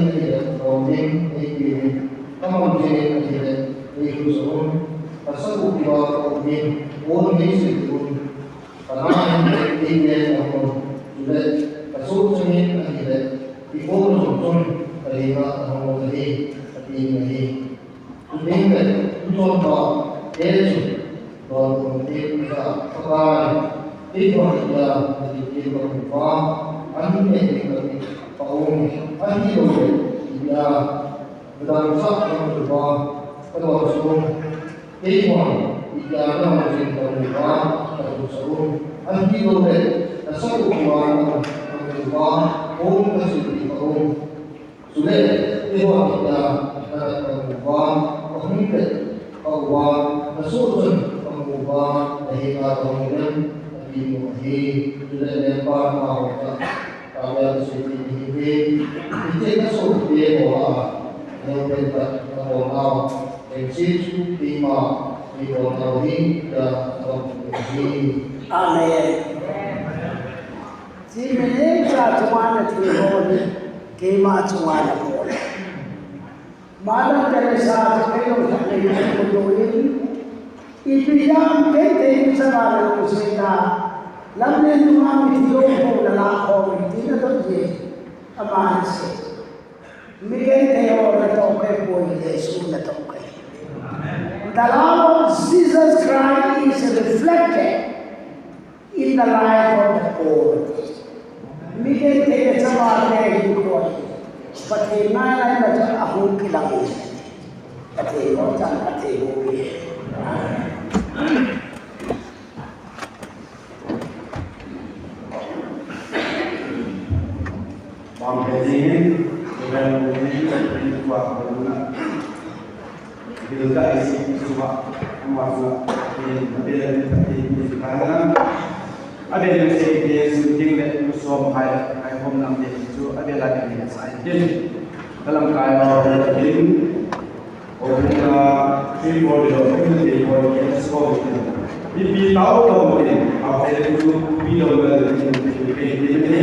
in ahile, lom in, nei peh in, ka mang jing in ahile, nei lhusah un, ka sa u kiva ka um in, pon nei sei un, ka na in ahile, nei peh in ahung un, chule, ka soh chang in ahile, kipona jong chun, ka henga ahung un ahi, ati in ahi. Chuteng le, tuchonpha te chun, lolhing ding ahi, Pakai, kei vang itia, na kitil ka um uva, an neh ding ka ti ka um, ahilouleh, itia, na dangchah ka um uva, ka lolsong, kei vang itia, na hung jing ka um uva, ka lolsong, ahilouleh, na sa u kiva ka um uva, pon ka silpeh ka um. Chule, keiho itia, ka rat ka uva, ka hung le, ka uva, na soh chun, ka mu uva, na henga ka hung lem, ati u ahi. Chule, lengpa, amaho tah, ka vea ka seipeh ahi ve. Hiche ka sohte ho a, neo pen tah, na bol nau, lengse chu, keima, nei bol nau ahi, tia, ka bol ahi. Amen. Chi minute cha chunga na thil bol, keima chunga na bol. Mother Teresa chu kei jong lhah nei na bol in. Ipi jam kei te ni chama na bol sei ta. Lamlen chunga mithi jong bol na la khom in ti na dot je. Ama na sei. Mi genthei ho natoh kei poi, Jesu natoh kei. The love of Jesus Christ is reflected in the life of the poor. Mi genthei le chama te hinkho hi Pathen ngailutna chu ahung kilang in. Pathen ngaichat, Pathen ngaichat. Vang pe jing in, Reverend Mipi tao tao in, a phe tu pi lo le ni ni ni ni ni.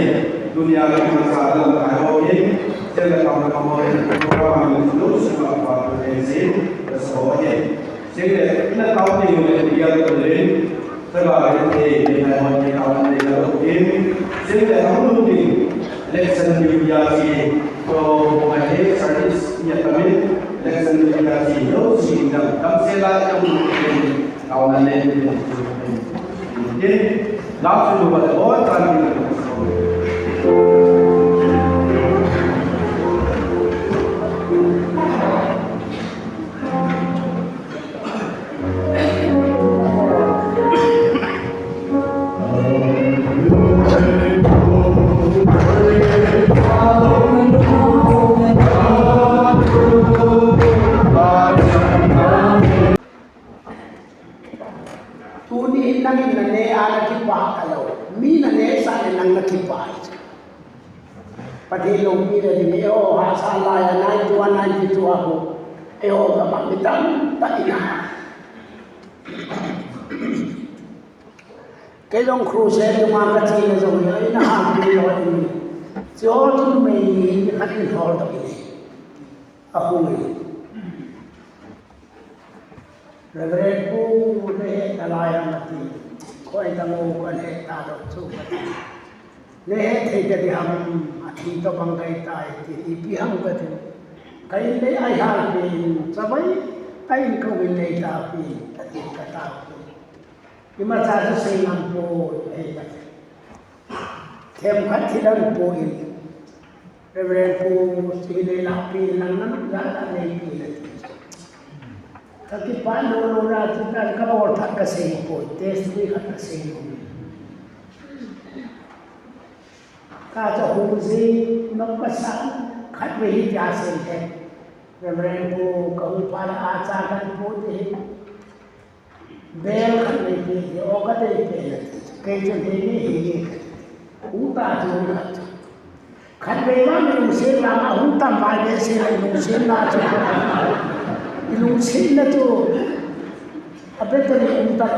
Dunia la ma sa la ma ho ni. Sia la ka ma ho ni. Program ni lo si ma pa tu ni si. Sa ho ni. Sia le na tao ni ni ni ya tu ni. Sa ba ni ni ni na ho ni tao ni la lo ni. Sia le ha lo ni. Election ni ya si. Ko ma he service ni ya ta ni. Election ni ya si. Lo si na. Kam se la ya ni. Tuni nangin na ne a na kipah talou. Mi na ne sah le nang na kipah. Pathen lungpi le ding e, o, hahsa lai a ninety one, ninety two a ho. E, o, ka ma mi tamtah in a. Kei jong crusade chunga ka che le jong, e, ina ha pi lo in. Chu chu mei ni khat in hol to in. A hung in. Reverend Pu, na het nalai ham ati. Koi tamo kan het talou chu kati. Na het thei tadih ham, athi tobang kai tai ti, ipi ham kati. Ka in le ai hal pi in, chavai, ka in ko in le ta pi, kati ka ta pi. Imacha chu sei ngam poi, ei kati. Themkhat thi dan poi. Reverend Pu, chu hi le la pi lang nan, la la le pi la ti. Ka kipah lou lou la chu dan ka bol thak ka sei poi, testimony khat ka sei lou. Ka cha hung ji, nok ka sa, khat ve hi tia sei he. Reverend Pu, ka hung pha la a cha kan pu ti hi. Bel khat nei pe, o ka dei pe na ti. Kei chun hei nge, hei nge. Hung ta chu khat. Khat vei vang i lungsetna, a hung tam vai behseh la i lungsetna chu. I lungsetna chu. A battery hung tam.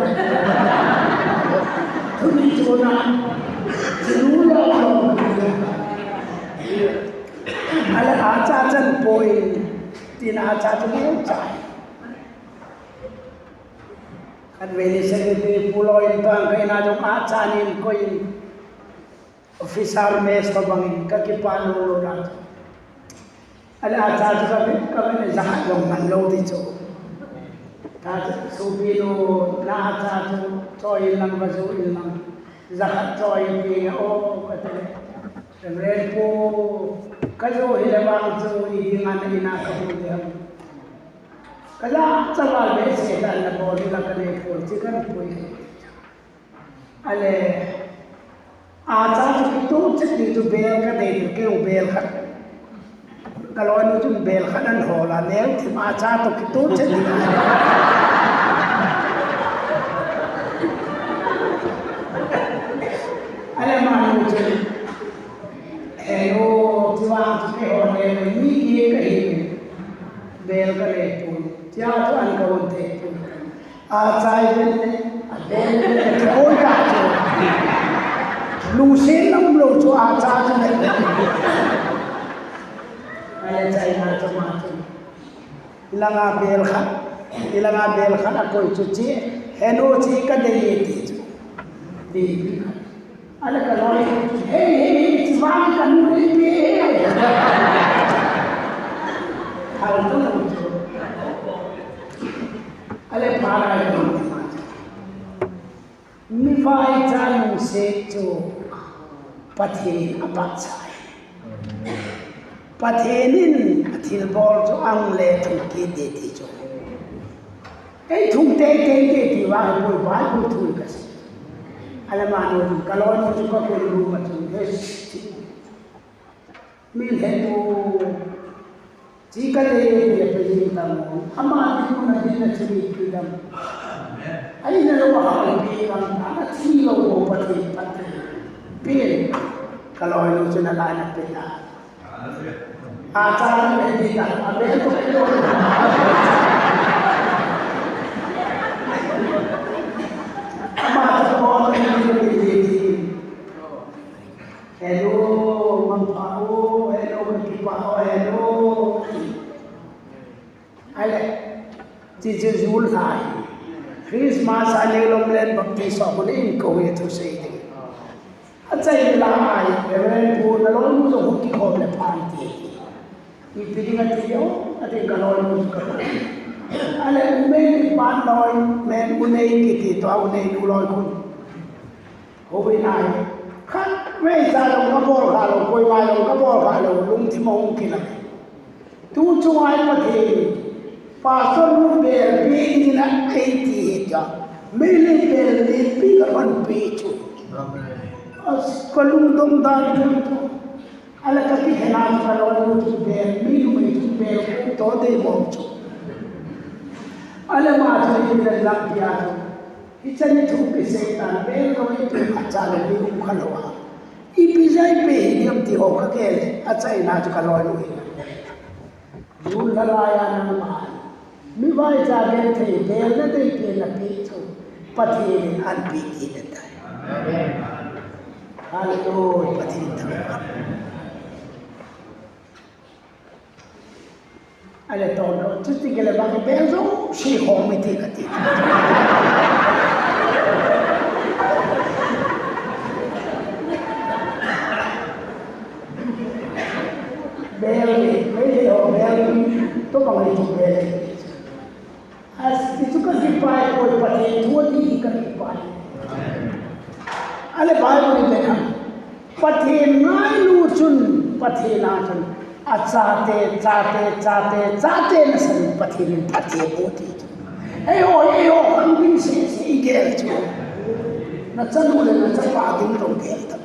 Thuni chu na. Chu lu lo lo. Ala a cha chan poi. Tin a cha chu lo cha. Khat vei ni secretary pu lo in tang ka in a jong a cha nin koi in. Officer mess tobang in ka kipah lou lou na. Ala a cha chu ka ve, ka ve ni jakhat jong man lou ti chu. Ta chu sopi nu na a cha chu choi in lang va jo in lang. Jakhat choi in ti nga o ka te. Reverend Pu ka jo hi le vang chu i ding a na in a ka bu le. Ka la chaval behseh dan na bol ding la ka nei poi, chi kan pui. Ale, a cha chu kitoh chet ding chu bel ka dei ding, kei u bel khat. Ka loi nu chun bel khat an hol a, neo thim a cha chu kitoh chet ding. Ale, ma nu chun, he nu, chu vang chu kei ho ne, mi ki ka hi, bel ka le pun, chia chu an ka un te pun. A chai ven le, a ven le, a kiboi ta chu. Lungsetna um lou chu a cha chu le. A le chai ma chu ma chu. Ilanga bel khat, ilanga bel khat a koi chu chi, he nu chi ka dei e ti chu. Bi. A le ka loi, he, he, he, chi vang ka nu le bi. Hal to lou chu. A le pa lai ko. Mi vaicha lungset chu Pathen a pachat. Pathen in a thilbol chu ang le thung kit ding ti chu. Ei thung tei tei tei ti vang poi Bible thu ka sei. A le ma nu ka loi nu chu ka kun lu ma chu. He. Min he tu, Chi ka le le pe jing tam mo. Ama di ku na di na chi ni pi dam. Ai na lo ha ai pi dam ta na chi lo mo pa ti pa ti. Pi ka lo lu chi na la na pe ta. A cha ni pe di ta. A be ko pe lo. Ama cha ko ni ni ni ni. Hello, mangpha o, hello, mangkipa o, hello. Ale, chi chi jul thai. Christmas a le lom len baptist o ko le in ko ye thu sei ding. A chai la ai, Reverend Pu na lo mu zo hu ki ko le pan ti. Ipi ding ati o, ati ka loi mu ka. Ale, u men i pan loi, men u nei kiti to, u nei nu loi kun. Hovin ai. Khat vei cha jong ka bol kha lou, koima jong ka bol kha lou, lungthim a hung kilang. Tu chunga hi Pathen, Pastor nu bel pe ding in a eiti hi ta. Meilhei bel len pi ka pan pe chu. Amen. As ka lungdong dan chu. Ala ka kikhen a chu ka loi nu chu bel, mi numei chu bel, to dei bom chu. Ala ma chu hi la lang pia chu. Hichan hi thupi sei tan, bel loi tu khat cha le mi um kha lou a. Ipi jeh a ipi hi diam ti ho ka gel, a chaina chu ka loi nu hi. Jul la lai a nangma. Mi vaicha genthei, bel na dei pen na pi chu. Pathen in an pi ti na tai. Hallelujah, Pathen thangvah. Ale ton lo, chuti kile bang bel jouse ho mi ti kati. Bel ni, bel ni ho, bel ni, to bang ni bel ni. As, hichu ka kipai poi, Pathen thu ati hi ka kipai. Ale Bible in le khan, Pathen ngailu chun, Pathen a chun, a chate, chate, chate, chate nasan Pathen in phatthei boh ti chu. Eiho, eiho, khang ding sese i gel chu. Na chanu le na chapa ding tong gel tam.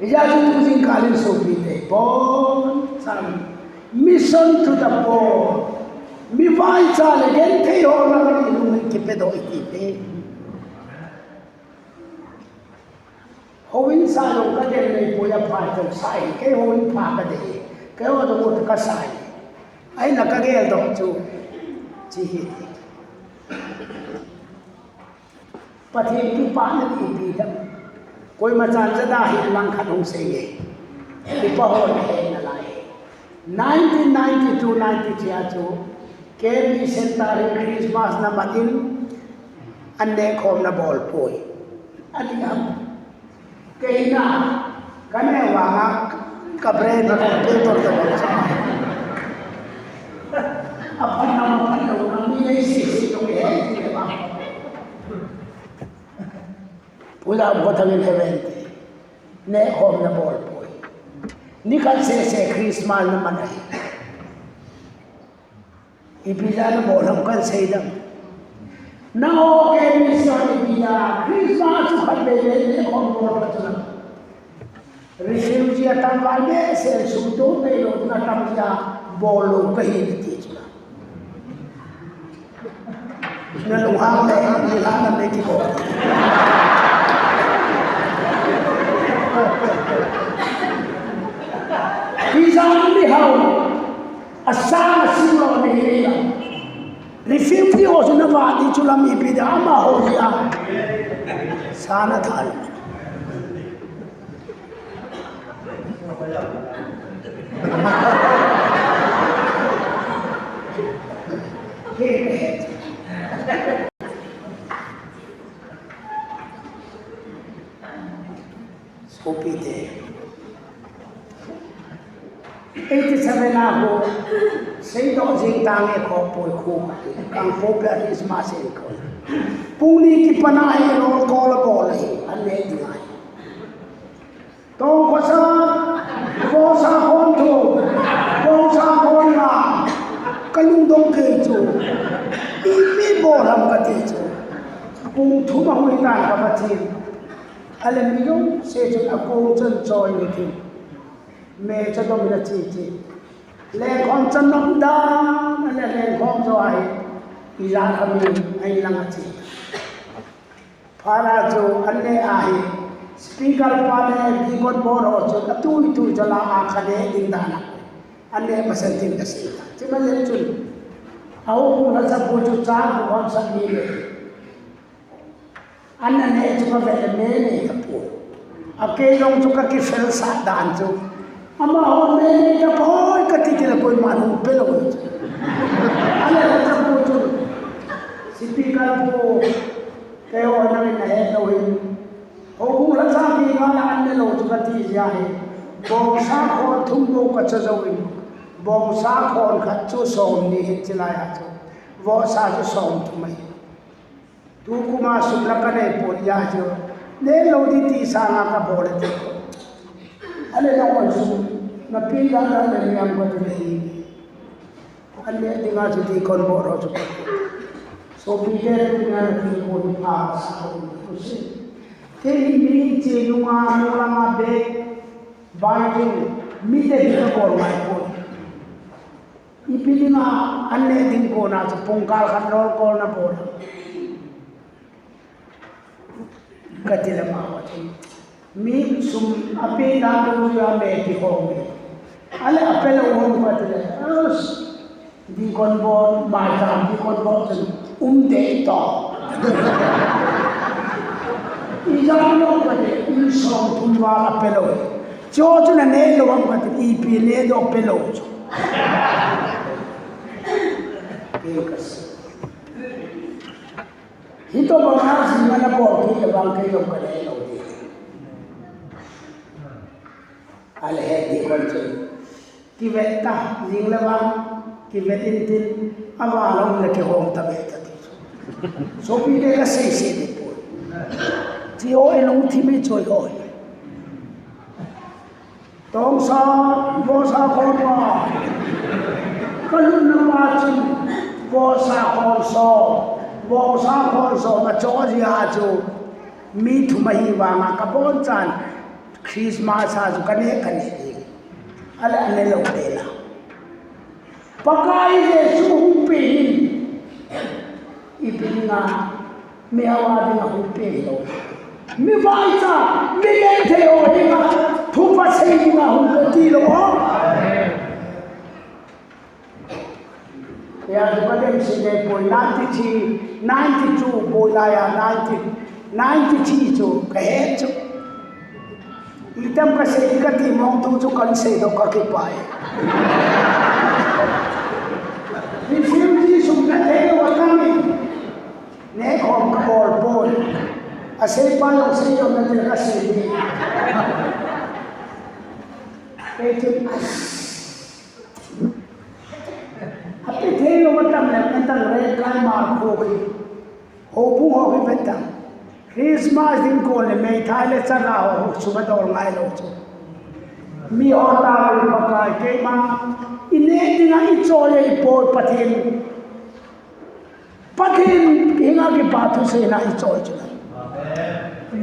Hijeh chun tu jingkah in sopite, bon, chan, mission to the poor. Mi vaicha le genthei ho lang in lungin kipedoh iti ve. Houin sa jong ka gel nei poi, apha jong sa hi, kei houin pha ka dei, kei ho jong ut ka sa hi. Ahin la ka geldoh chu, chi hi. Pathen kipana ti ipi ham. Koima chan jada hi lang khat hung sei nge. Kipa ho na he nalai. Nineteen ninety-two ninety-three a chu K B Center in Christmas na man in an nehkhomna bol poi. Ati ham. Keina, ka neh vanga, ka brain a computer to bol cha. Aphan na, aphan na, mi nei si si to he ti le ba. Pu Lamkhothang in heaven ti. Nehkhomna bol poi. Nikhat sese Christmas na man ahi. Ipi jeh a na bol ham kan sei dam. Nangho K B C hon ipi jeh a Christmas chu khatvei vei nehkhom bol phat chu lam. Refugee atam val behseh, sum toh neilou ding atam jeh a bol lou kahi nati chu lam. Na lunghang le, nilhah na me kibol. Ipi jeh a mi hao. Asang asing lou nei nei la. Refugee ho chu na vah di chu lam ipi dia amaho jeh a. Sa na thal. Sopite. Eighty seven a ho, Seidoh jing tange kho poi khu kati. Kangpokpi a Christmas in ko. Pung ni kipat a hi roll call abol ahi, an neh ding ahi. Tong khosa, khosa khon thu, khosa khon la, ka lungdong kei chu. Ipi bol ham kati chu. Pung thum a hui tan ka Pathen. Ale mi jong se chun akong chun choi ni ti. Me cha dom ina chi chi. Lengkhom chan nom dan, ale lengkhom jo ahi. Ija kami, ai lang a chi. Phara chu an ne ahi. Speaker pa le deacon board ho chu atu itu jala a kha ne ding dan a. An ne masan tin ka sei ta. Chi ma le chun. Au ku la sa pu chu cha ku hom sa ni le. An na ne chu ka vet le me nei ta poi. A kei jong chu ka kifel sah dan chu. Amaho me nei ta poi ka ti ti le koiman hung pe lou chu. An na ne ta poi chu. Speaker pu keiho nangin na het lou hin. Houbung lhacha mi nga na an ne lou chu ka ti jia hi. Bongsa khon thum bou ka cha jou in. Bongsa khon khat chu som ni hin chi lai a chu. Vohsa chu som thum ahi. Tukum a sum la ka nei pon jia chu. Ne lou di ti sanga ka bol e ti. Ale na oi sum. Na pi da na le niam ka ti le hi. An le dinga chu deacon board ho chu. Sopi te tu na ti ko ni pa sa ko tu si. Kei hi mi che nunga nunga be. Bai tu mi te hi ka bol ngai ko. Ipi dinga an le ding ko na chu pungkal khat lol kol na bol. Ka ti le amaho chu. Mi sum a pe dan dong chu a me ti ho mi. Ale a pe lou ho ka ti le. As. Deacon board, mai jam deacon board chun um de to. Ijat lou ka ti, in som thum val a pe lou. Chu chu na ne lou am ka ti, ipi ne do pe lou chu. Kei ka sei. Hitobanga jing ana bol thei le vang kei jong ka nei lou ding. Ale he deacon chun. Kivet ta, jing le vang, kivet in tin, aval a um le kihong ta ve ta ti chu. Sopi te ka sei sei ding poi. Ti ho e lungthim i choi ho. Tongsa, vohsa khon ma. Ka lutna pa chun, vohsa khon som, vohsa khon som, ma cho jia chu. Mi thum ahi vanga ka bonchan, Christmas a chu ka ne, ka ne ding. Ale, a ne lou te la. Pakai Jesu hung pe hin. Ipi dinga, mi hawa dinga hung pe lou. Mi vaicha, mi genthei ho dinga, thupha sei dinga hung pe ti lou. Ya, tu ka dem sei nei poi, ninety-three, ninety-two, boi la ya, ninety, ninety-three chu, ka he chu. Itam ka sei ka ti mong tu chu kan sei do ka kipai. Refugee sum ka thei wa ka mi. Ne khom ka bol poi. A sei pa jong sei jong na te ka sei ni. Eighteen, a pe thei lou atam le, atam le, kai ma ko ki. Houbung ho hi vet tang. Christmas ding kon le meithai le chana ho sum a dol ngai lou chu. Mi ho ta ri Pakai keima. I ne dinga i choi le i poi Pathen. Pathen henga kipa thuseina i choi chu.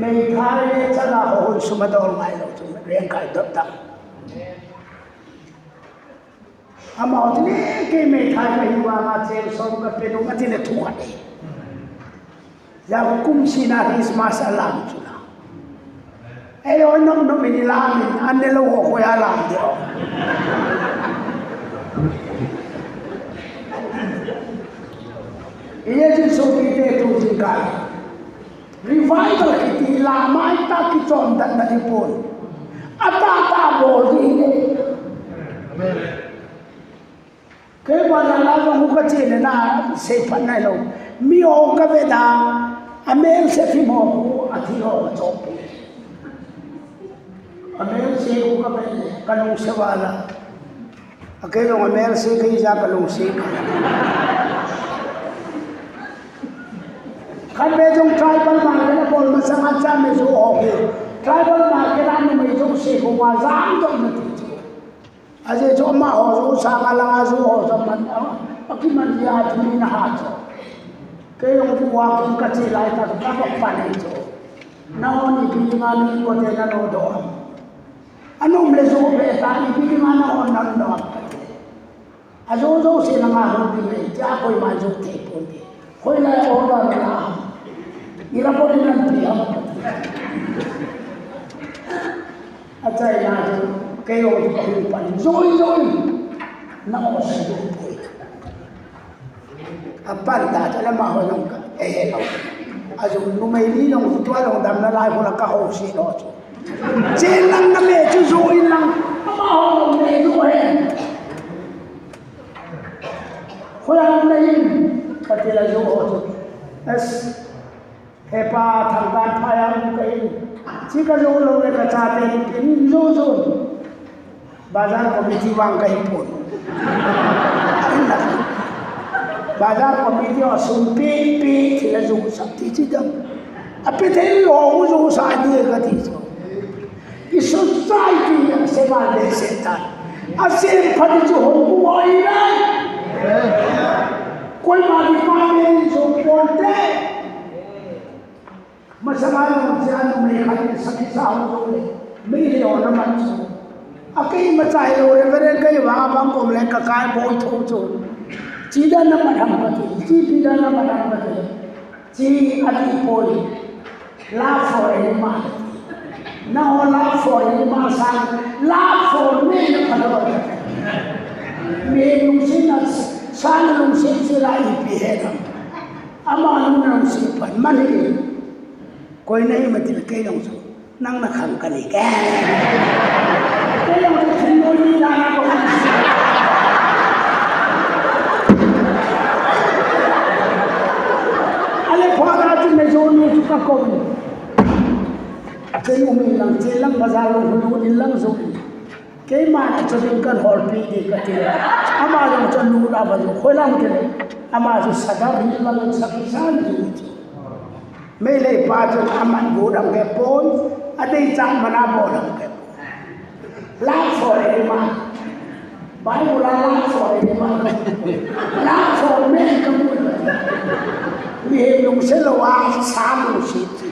Meithai le chana ho sum a dol ngai lou chu. Reng kai dot tang. Amaho chun, "Eh, kei meithai kahi vanga cheng som kape nom," ati le thu khat e. Jia kum sina Christmas a lam chu la. Eiho nom nom in i lam in, an ne lou ho koi a lam diu. Ijeh chun sopi te tu jing kai. Revival kiti la mai ta kichom dan na dipon. Ata ta bol di ne. Kei ba la la jong ka che le na sei phat nai lou. Mi ho ka ve da. A mel se thi mo ku a thi ho ka chop. A mel se ku ka ve le ka lung se va la. A kei jong a mel se kei ja ka lung se ka. Khat ve jong tribal market a bol masang a cha me jo ho ke. Tribal market a numei jong se ko wa jang jong na ti chu. Ajeh chu amaho jo sang a lang a jo ho jong man a. A kiman ya thu ni na ha chu. Kei jong walking ka che lai ta ka pa pa ni chu. Na ho ni pi nga ni ko te na lo do. Anom le jo ve ta, ipi dinga na on nan no. Ajo jo se na nga ho ti le, cha koi ma jo te pon ti. Koi la o la la. Ila pon nan ti ha. Achai na jo, kei o ko pan. Jo jo. Na o se jo. Apan ta, cha lama ho jong ka, eh, eh, lo. Ajo numei ni jong, tua jong damna lai ho la ka ho si lo chu. Chen lang na me chu jo in lang, ama ho jong me chu he. Ho yang na in, ka ti la jo ho chu. Es, He pa, thangkan pha yang ka in. Chi ka jo lo le ka chate in jo jo. Bazar committee vang ka hi pon. Bazar committee a sum pi pi thil a jo sa ti chi dam. A pi thei lo u jo sa ni ka ti jo. I society a se ba le se ta. A se pha ti jo ho ku oi nai. Koima di pa me jo pon te. Masanga jong chia numei khat in sakhi sa ho jong le, mei le ho na man chu. A kei ma chai lo Reverend kei vang a bang kom le ka kai boi tho chu. Chi dan na man ham ka ti, chi pi dan na man ham ka ti. Chi a ti poi. Love for any man. Na ho love for any man sang, love for me na ka lo. Me lungset na sang lungset sila ipi he na. Ama nung nung si pan man hi. Koi na hi ma ti le kei jong chu. Nang na khang ka ni ke. Kei jong chu thin noi ni la na ko. Ale pha da chu me jo nu chu ka ko. Chen um in lang, chen lang bazar lo hu lu in lang jo. Keima na chu ding kan hol pi di ka ti. Ama jong chu nu la ba jong khoi lam ke. Ama chu sadar ni la jong sakhi sa ni chu. Mei le pa chu aman bu dam ke pon. A dei cha mana bo dam ke. Love for any man. Bible la love for any man. Love for me ka mu. Mi he lungset lo a sa lungset chi.